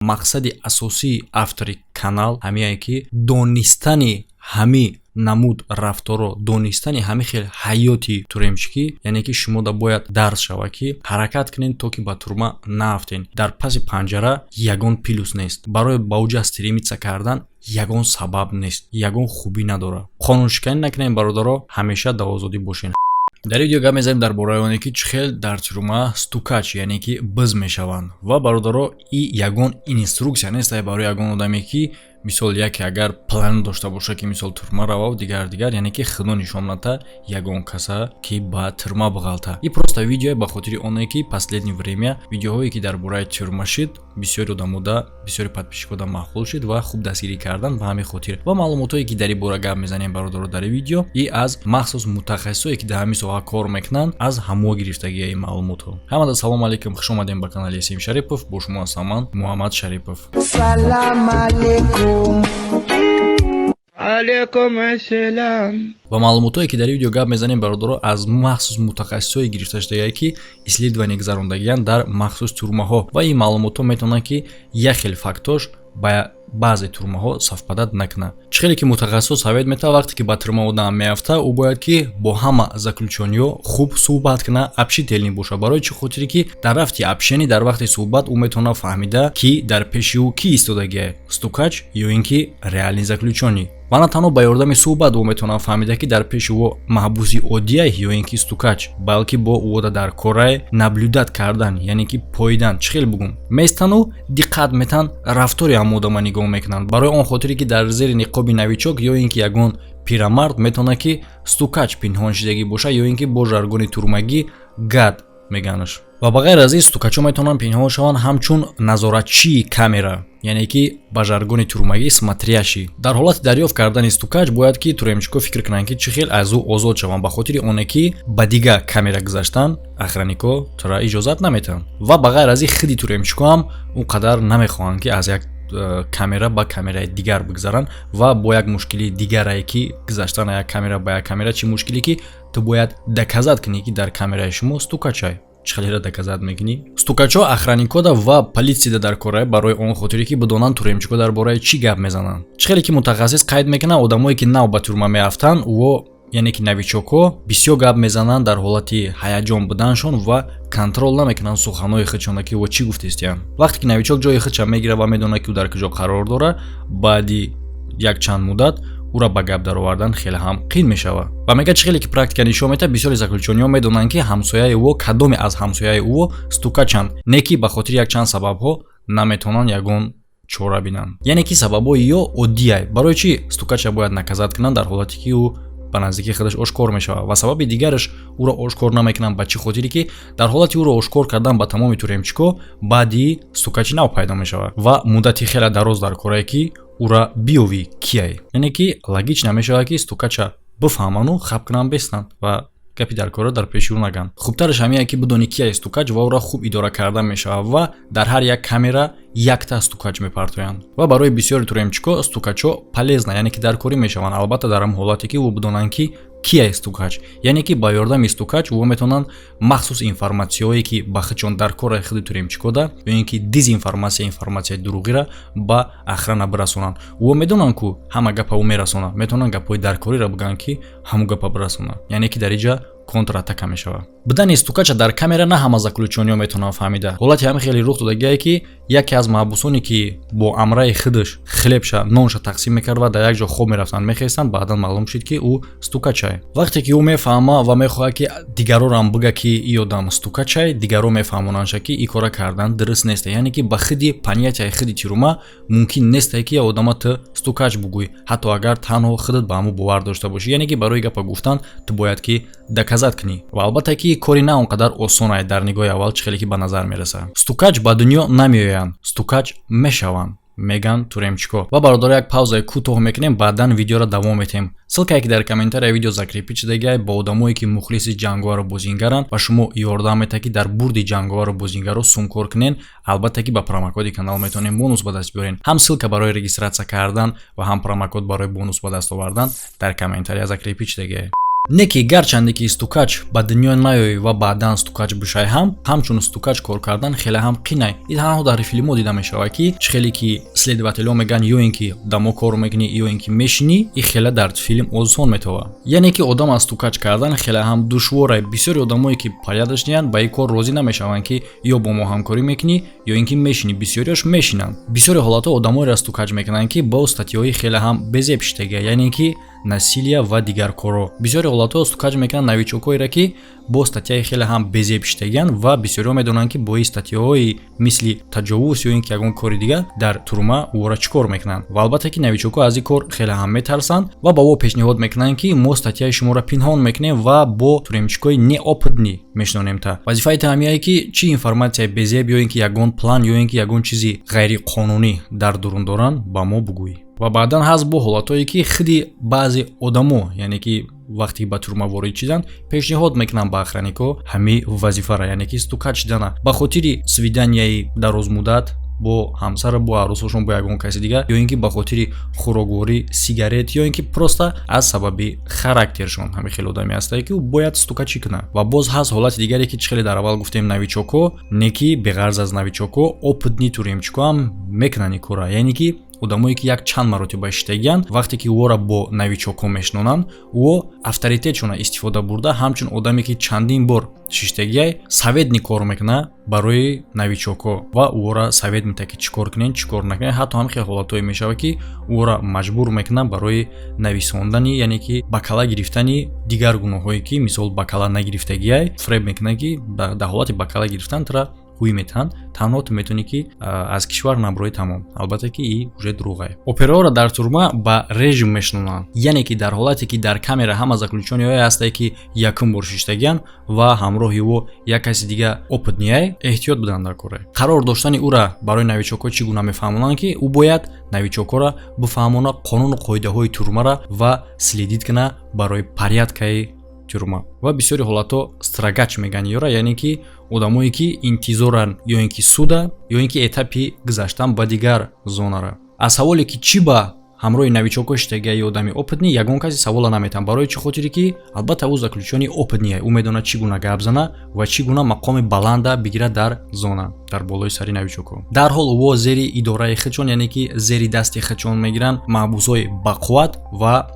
Мақсади асосии автори канал ҳамиае, ки донистани ҳами намуд рафторо, донистани ҳами хел ҳаёти тюремщикӣ, яъне ки шумода бояд дарс шавад, ки ҳаракат кунед, то ки ба тюрьма наафтен. Дар паси панҷара ягон плюс нест. Барои ба уҷа стремиться кардан ягон сабаб нест, ягон хубӣ надорад. Қонуншиканӣ накунем, бародаро, ҳамеша дар озодӣ бошед. Дар видео гап мезанем дар бораи оне, ки чӣ хел дар тюрьма стукач, яъне ки биз мешаванд. Ва, бародаро, и ягон инструксия нест барои ягон одаме, ки, мисол, яке агар план дошта боша, ки, мисол, тюрьма равав, дигар дигар, яъне ки худо нишон ната ягон каса, ки ба тюрьма бағалта. И просто видеое ба хотири оне, ки последнее время видеоҳое, ки дар бораи тюрьма шид, бисёри одамода, бисёри подписчикода маъқул шид ва хуб дастгирӣ кардан. Ба ҳамин хотир ва маълумотҳое, ки дар ин бора гап мезанем, бародаро, дар ин видео и аз махсус мутахассисое, ки дар ҳамин соҳа кор мекунанд, аз ҳамо гирифтагии маълумотҳо. Ҳамада салому алейкум, хуш омадем ба канали Сим Шарипов. Бо шумо ҳастам ман, Муҳаммад Шарипов. Салам алейкум. Алейкум ассалам. Ва маълумотҳое, ки дар ин видео гап мезанем, бародаро, аз махсус мутахассисое гирифта шудагие, ки исследование гузарондагиянд дар махсус тюрьмаҳо. Ва ин маълумотҳо метавонанд, ки як хел фактош ба баъзе тюрьмаҳо совпадать накунад. Чӣ хеле ки мутахассисҳо совет метавад: вақте ки ба тюрьма одам меафта, ӯ бояд ки бо ҳама заключённыйҳо хуб суҳбат кунад, общительный бошад. Барои чӣ хотире ки дар рафти общение, дар вақти суҳбат ӯ метавонад фаҳмида, ки дар пеши ӯ кӣ истодагиа: стукач ё ин ки реальный заключённый. Ва на танҳо ба ёрдами суҳбат ӯ метавонад фаҳмида, ки дар пеши ӯ маҳбуси оддия ё ин ки стукач, балки бо ӯода дар корае наблюдать кардан, яъне ки поидан, чӣ хел бугум, меистану диққат метан, рафтори ҳам одама нигоҳ мекунанд. Барои он хотире ки дар зери ниқоби новичок ё ин ки ягон пирамард метавонад, ки стукач пинҳон шидагӣ бошад, ё ин ки бо жаргони тюрьмагӣ гад меганаш. Ва ба ғайр аз ин, стукачҳо метавонанд пинҳон шаванд ҳамчун назоратчии камера, яъне ки ба жаргони тюрьмагӣ смотрящий. Дар ҳолати дарёфт кардани стукач бояд ки тюремщикҳо фикр кунанд, ки чӣ хел аз ӯ озод шаванд, ба хотири оне ки ба дигар камера гузаштан охранникҳо тура иҷозат наметиҳанд. Ва ба ғайр аз ин, худи тюремщикҳо ҳам он қадар намехоҳанд, ки аз як камера ба камераи дигар бигзаранд. Ва бо як мушкилии дигарае, ки гузаштан як камера ба як камера, чӣ мушкиле, ки ту бояд доказать кунӣ, ки дар камераи шумо стукачай. Чӣ хелера доказать мекунӣ? Стукачҳо охранникода ва полисияда дар кора, барои он хотире ки бидонанд, тюремщикҳо дар бораи чӣ гап мезананд. Чӣ хеле ки мутахассис қайд мекунад, одамое, ки нав ба тюрьма меафтанд, ӯ яъне ки новичокҳо, бисёр гап мезананд дар ҳолати ҳаяҷон буданшон ва контроль намекунанд суханҳои худшона, ки ӯ чӣ гуфтестиянд. Вақте ки новичок ҷои худша мегирад ва медонад, ки ӯ дар куҷо қарор дорад, баъди якчанд муддат ӯра ба гап даровардан хеле ҳам қин мешавад. Ва мегӯяд, чӣ хеле ки практика нишон медиҳад, бисёри заключённыйҳо медонанд, ки ҳамсояи ӯ, кадоме аз ҳамсояи ӯ стукачанд, не ки ба хотири якчанд сабабҳо наметавонанд ягон чора бинанд. Яъне ки сабабҳои ё оддияй, барои чӣ стукача бояд наказать кунанд, дар ҳолате ки ӯ ба наздикии худаш ошкор мешавад. Ва сабаби дигараш, ӯро ошкор намекунанд ба чӣ хотире ки дар ҳолати ӯро ошкор кардан ба тамоми тюремщикҳо, баъди стукачи нав пайдо мешавад ва муддати хеле дароз дар корае, ки ӯра биёвӣ кияй. Яъне ки логично мешавад, ки стукача бифаҳману хаб кунанд, бестанд ва гапи дар корро дар пеши ӯ нагӯянд. Хубтараш ҳамие, ки бидонӣ кияй стукач ва ӯро хуб идора кардан мешавад. Ва дар ҳар як камера якта стукач мепартоянд. Ва барои бисёри тюремщикҳо стукачҳо полезна, яъне ки даркорӣ мешаванд. Албатта, дар ҳам ҳолате ки ӯ бидонанд, ки кияй стукач, яъне ки ба ёрдами стукач ӯ метавонанд махсус информатсияҳое, ки ба худшон дар кори худи тюремщикода, ё ин ки дезинформация, информатсияи дурӯғира ба охрана бирасонанд. Ӯ медонанд, ку ҳама гапа ӯ мерасонад, метавонанд гапҳои даркориро бигӯянд, ки ҳамун гапа бирасонанд, яъне ки дар инҷа контратака мешавад. Будани стукача дар камера на ҳама заключённыйҳо метавонанд фаҳмида. Ҳолати ҳамин хеле рух додагие, ки яке аз маҳбусоне, ки бо амраи худаш хлебша, нонша тақсим мекард ва дар як ҷо хоб мерафтанд, мехестанд, баъдан маълум шуд, ки ӯ стукачай. Вақте ки ӯ мефаҳма ва мехоҳад, ки дигарорам бига, ки и одам стукачай, дигарро мефаҳмонандша, ки и кора кардан дуруст нест, яъне ки ба худи понятияи худи тюрьма мумкин нестае, ки як одама ту стукач бугӯй, ҳатто агар танҳо худат ба ҳамун бовар дошта бошӣ. Яъне ки барои гапа гуфтан ту бояд ки доказать кунӣ. Ва албатта ки кори на он қадар осонае дар нигоҳи аввал, чӣ хеле ки ба назар мерасад. Стукач ба дунё намеоянд, стукач мешаванд, меган тюремщикҳо. Ва, бародаро, як паузаи кӯтоҳ мекунем, баъдан видеоро давом метиҳем. Ссылкае, ки дар комментарияи видео закрепить шудагиай, ба одамое, ки мухлиси ҷанговару бозингаранд ва шумо ёрдам метаҳад, ки дар бурди ҷанговару бозингарро сумкор кунен. Албатта ки ба промокоди канал метавонем бонус ба даст биёрен. Ҳам ссылка барои регистрация кардан ва ҳам промокод барои бонус ба даст овардан дар комментария закрепить шудагиай. Не ки гарчанде ки стукач ба дунё наёй ва баъдан стукач бишай ҳам, ҳамчун стукач кор кардан хеле ҳам қинай. Ин танҳо дар филмҳо дида мешавад, ки чӣ хеле ки следователҳо мегӯянд: ё ин ки дамо кор мекунӣ, ё ин ки мешинӣ. И хеле дар филм осон метавад. Яъне ки одам аз стукач кардан хеле ҳам душворе. Бисёри одамое ки порядочныянд, ба ин кор розӣ намешаванд, ки ё бо мо ҳамкорӣ мекунӣ, ё ин ки мешинӣ. Бисёриёш мешинанд. Бисёри ҳолатҳо одамоеро стукач мекунанд, ки бо статьяҳои хеле ҳам безеб шидага, яъне ки насилия ва дигар корҳо. Бисёри ҳолатҳо стукач мекунанд новичокҳоеро, ки бо статьяи хеле ҳам безеб шидагианд, ва бисёриҳо медонанд, ки бо ин статьяҳои мисли таҷовуз ё ин ки ягон кори дигар дар турма ӯро чӣ кор мекунанд. Ва албатта ки новичокҳо аз ин кор хеле ҳам метарсанд ва ба ӯ пешниҳод мекунанд, ки мо статьяи шуморо пинҳон мекунем ва бо тюремщикҳои неопытный мешинонем. Та вазифаи таҳамияе ки чӣ информатсияи безеб ё ин ки ягон план, ё ин ки ягон чизи ғайриқонунӣ дар дурун доранд, ба мо бугӯй. Ва баъдан ҳаст бо ҳолатҳое, ки худи баъзе одамо, яъне ки вақте ба турма ворид шидан, пешниҳод мекунанд ба охранникҳо ҳамин вазифара, яъне ки стукач шидана, ба хотири свиданияи дарозмуддат бо ҳамсара, бо арӯсошон, бо ягон каси дигар, ё ин ки ба хотири хӯрокворӣ, сигарет, ё ин ки просто аз сабаби характершон. Ҳамин хеле одаме ҳастае, ки ӯ бояд стукачӣ кунад. Ва боз ҳаст ҳолати дигаре, ки чӣ хеле дар аввал гуфтем, новичокҳо, не ки беғарз аз новичокҳо, опытный тюремщикҳо ҳам мекунанд ин кора, яъне ки одамое ки як чанд маротиба шидагиянд. Вақте ки ӯро бо новичокҳо мешинонанд, ӯ авторитетшона истифода бурда, ҳамчун одаме ки чандин бор шиштагиай, советник кор мекунад барои новичокҳо ва ӯро совет медиҳад, ки чӣ кор кунед, чӣ кор накунед. Ҳатто ҳам хел ҳолатҳое мешавад, ки ӯро маҷбур мекунад барои нависондани, яъне ки ба кала гирифтани дигар гуноҳҳое, ки мисол ба кала нагирифтагиай. Фреб мекунад, ки дар ҳолати ба кала гирифтан тура ҳуй метаҳанд, танҳо ту метавонӣ ки аз кишвар наброи, тамом. Албатта ки и уже дурӯғае. Операҳоро дар турма ба режим мешинонанд, яъне ки дар ҳолате ки дар камера ҳама заключённыйҳое ҳастае, ки якум бор шиштагиянд, ва ҳамроҳи ӯ як каси дига опытныйай, эҳтиёт буданд дар коре. Қарор доштани ӯра барои новичокҳо чӣ гуна мефаҳмонанд, ки ӯ бояд новичокҳоро бифаҳмонад қонуну қоидаҳои турмара ва следить кунад барои порядкаи тюрьма. Ва бисёри ҳолатҳо строгач мегӯянд ёра, яъне ки одамое ки интизоранд ё ин ки суда, ё ин ки этапи гузаштан ба дигар зонара. Аз саволе ки чӣ ба ҳамроҳи новичокҳо шитагияи одами опытный, ягон касе савола наметаҳад. Барои чӣ хотире ки албатта ӯ заключённый опытный, ӯ медонад, чӣ гуна гап зана ва чӣ гуна мақоми баланда бигирад дар зона, дар болои сари новичокҳо. Дарҳол ӯ зери идораи худшон, яъне ки зери дасти худшон мегиранд маҳбусҳои бақувват ва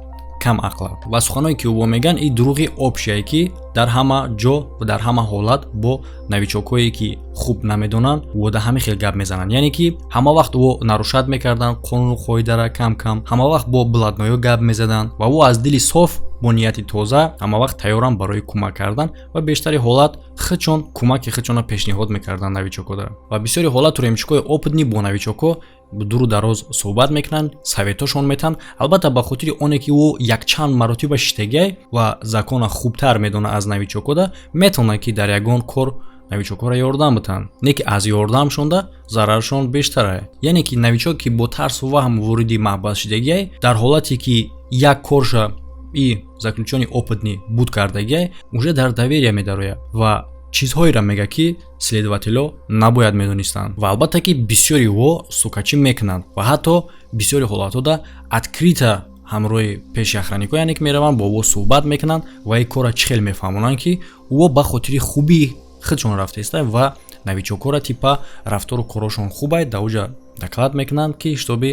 кам ақла. Ва суханое ки ӯ мегӯянд, ин дурӯғи общее, ки дар ҳама ҷо ва дар ҳама ҳолат бо новичокҳое ки хуб намедонанд, ӯ да ҳамин хел гап мезананд. Яъне ки ҳама вақт ӯ нарушать мекарданд қонуну қоидара кам кам, ҳама вақт бо блатнойҳо гап мезаданд, ва ӯ аз дили соф, бо нияти тоза ҳама вақт тайёранд барои кӯмак кардан ва бештари ҳолат худшон кӯмаки худшонро пешниҳод мекарданд новичокҳода. Ва бисёри ҳолат тюремщикҳои опытный бо новичокҳо дуру дароз суҳбат мекунанд, советҳошон метаҳанд. Албатта, ба хотири оне ки ӯ якчанд маротиба шиштагиай ва закона хубтар медонад аз новичокҳода, метавонад ки дар ягон кор новичокҳоро ёрдам битаҳанд, не ки аз ёрдамшонда зараршон бештарае. Яъне ки новичок, ки бо тарсу ваҳм вориди маҳбас шидагиай, дар ҳолате ки як корша и заключённый опытный буд кардагиай, уже дар доверие медарояд ва чизҳоеро мега, ки следователҳо набояд медонистанд. Ва албатта ки бисёри ӯ стукачӣ мекунанд ва ҳатто бисёри ҳолатҳода открыто ҳамроҳи пеши охранникҳо, яъне ки мераванд, бо ӯ суҳбат мекунанд ва ин корра чӣ хел мефаҳмонанд, ки ӯ ба хотири хубии худшон рафтааста ва новичокҳоро типа рафтору корошон хубай дар оҷа доклад мекунанд, ки чтобы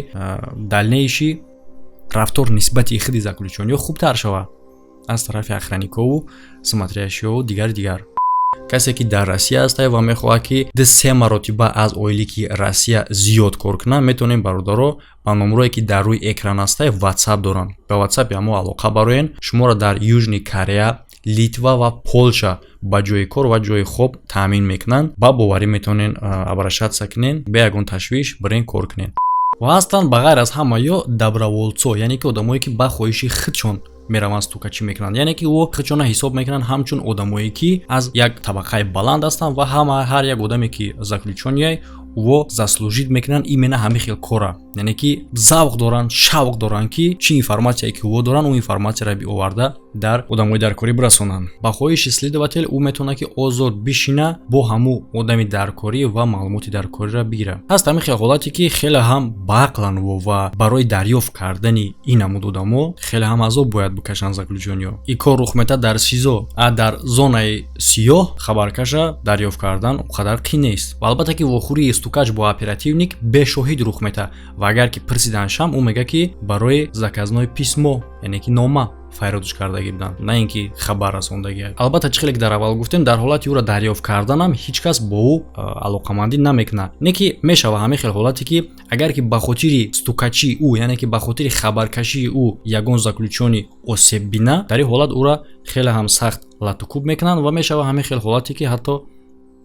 дальнейший рафтор нисбати худи заключённыйҳо хубтар шавад аз тарафи охранникову смотрящиҳову дигари дигар. Касе ки дар Россия ҳастае ва мехоҳад, ки 2-3 маротиба аз ойлики Россия зиёд кор кунад, метавонем, бародаро, ба номрое ки дар рӯи экран ҳастае, Ватсап доранд, ба Ватсапи ҳамо алоқа бароен. Шуморо дар Южный Корея, Литва ва Полша ба ҷои кор ва ҷои хоб таъмин мекунанд. Ба боварӣ метавонен обращаться кунен, бе ягон ташвиш бирен, кор кунен. Ва ҳастанд ба ғайр аз ҳама ё добровольцо, яъне ки одамое ки ба хоҳиши худшон мераванд, стукачӣ мекунанд, яъне ки ӯ худшона ҳисоб мекунанд ҳамчун одамое ки аз як табақаи баланд ҳастанд ва ҳама ҳар як одаме ки заключённыйай. Во заслужить мекунанд именно ҳамин хел кора, яъне ки завқ доранд, шавқ доранд, ки чӣ информатсияе ки ӯ доранд, ӯ информатсияро биоварда дар одамои даркорӣ бирасонанд. Ба хоҳиши следователь ӯ метавонад, ки озод бишина бо ҳамун одами даркорӣ ва маълумоти даркориро бигирад. Ҳаст ҳамин хел ҳолате, ки хеле ҳам баақланд ва барои дарёфт кардани ин намуд одамо хеле ҳам азоб бояд бикашанд заключённый ё. Ин кор рух метавад дар СИЗО, а дар зонаи сиёҳ хабаркаша дарёфт кардан он қадар қин нест. Ва албатта ки вохӯрии стукач бо оперативник бешоҳид рух метавад ва агар ки пурсиданшам, ӯ мегӯяд, ки барои заказное письмо, яъне ки нома файродш кардагӣ буданд, на ин ки хабар расондагӣ. Албатта, чӣ хеле ки дар аввал гуфтем, дар ҳолати ӯро дарёфт карданам ҳеҷ кас бо ӯ алоқамандӣ намекунад. Не ки мешава ҳамин хел ҳолате, ки агар ки ба хотири стукачии ӯ, яъне ки ба хотири хабаркашии ӯ, ягон заключённый осеб бина, дар ин ҳолат ӯра хеле ҳам сахт латукӯб мекунанд ва мешава ҳамин хел ҳолате, ки ҳатто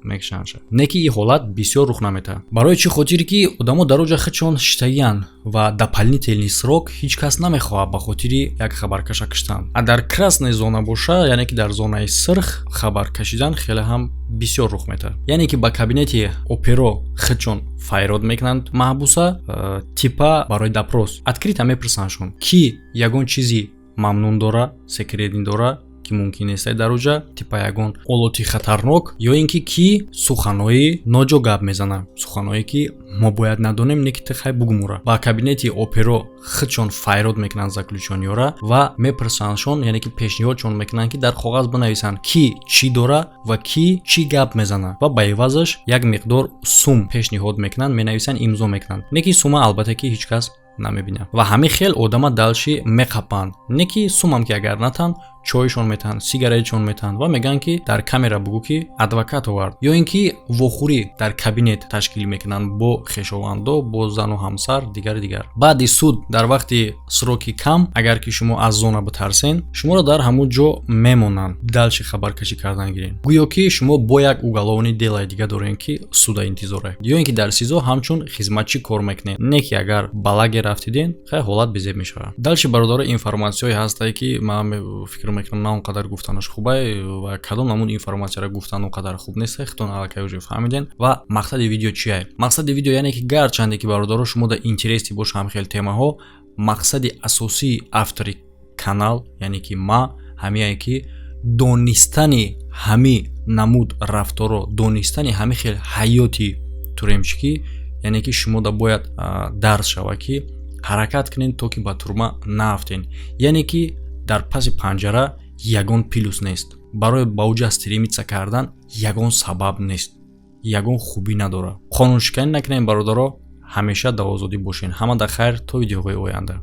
мекушандша. Не ки ин ҳолат бисёр рух наметавад. Барои чӣ хотире ки одамо дар оҷа худшон шиштагиянд ва дополнительный срок ҳеҷ кас намехоҳад ба хотири як хабаркаша киштан. А дар красная зона боша, яъне ки дар зонаи сирх, хабар кашидан хеле ҳам бисёр рух метавад. Яъне ки ба кабинети оперо худшон файрод мекунанд маҳбуса, типа барои допрос. Открыто мепурсандшон, ки ягон чизи мамнун дора, секретный дора, ки мумкин нестай дар оҷа, типа ягон олоти хатарнок, ё ин ки ки суханои ноҷо гап мезанад, суханое ки мо бояд надонем, не ки ту хай бугумура. Ба кабинети оперо худшон файрод мекунанд заключённый ёра ва мепурсандшон, яъне ки пешниҳодшон мекунанд, ки дар коғаз бинависанд, ки чӣ дора ва ки чӣ гап мезанад, ва ба ивазаш як миқдор сум пешниҳод мекунанд, менависанд, имзо мекунанд. Не ки сума албатта ки ҳеҷ кас намебинад ва ҳамин хел одама дальше меқапанд. Не ки сумам ки агар натанд, чойшон метаҳанд, сигаретшон метаҳанд ва мегӯянд, ки дар камера бугӯ, ки адвокат овард, ё ин ки вохӯрӣ дар кабинет ташкил мекунанд бо хешовандо, бо зану ҳамсар, дигари дигар. Баъди суд, дар вақти сроки кам, агар ки шумо аз зона битарсен, шуморо дар ҳамун ҷо мемонанд, дальше хабаркашӣ кардан гирен, гӯё ки шумо бо як уголовный дела и дига дорем, ки суда интизоре, ё ин ки дар СИЗО ҳамчун хизматчӣ кор мекунед. Не ки агар ба лагер рафтиден, хай, ҳолат безеб мешавад. Дальше, бародаро, информатсияҳое ҳастае, ки ман фикр мекунам, на он қадар гуфтанаш хубай ва кадом намуд информатсияро гуфтан он қадар хуб нест, худтон аллакай уже фаҳмиден. Ва мақсади видео чие? Мақсади видео, яъне ки гарчанде ки, бародаро, шумо дар интересный боша ҳам хел темаҳо, мақсади асосии автори канал, яъне ки ма, ҳамияе ки донистани ҳами намуд рафторо, донистани ҳами хел ҳаёти тюремщик ӣ, яъне ки шумо да бояд дарс шава, ки ҳаракат кунед, то ки ба турма наафтен. Яъне ки дар паси панҷара ягон плюс нест, барои ба уҷа стремиться кардан ягон сабаб нест, ягон хубӣ надорад. Қонуншиканӣ накунем, бародаро, ҳамеша дар озодӣ бошен. Ҳама дар хайр, то видеоҳои оянда.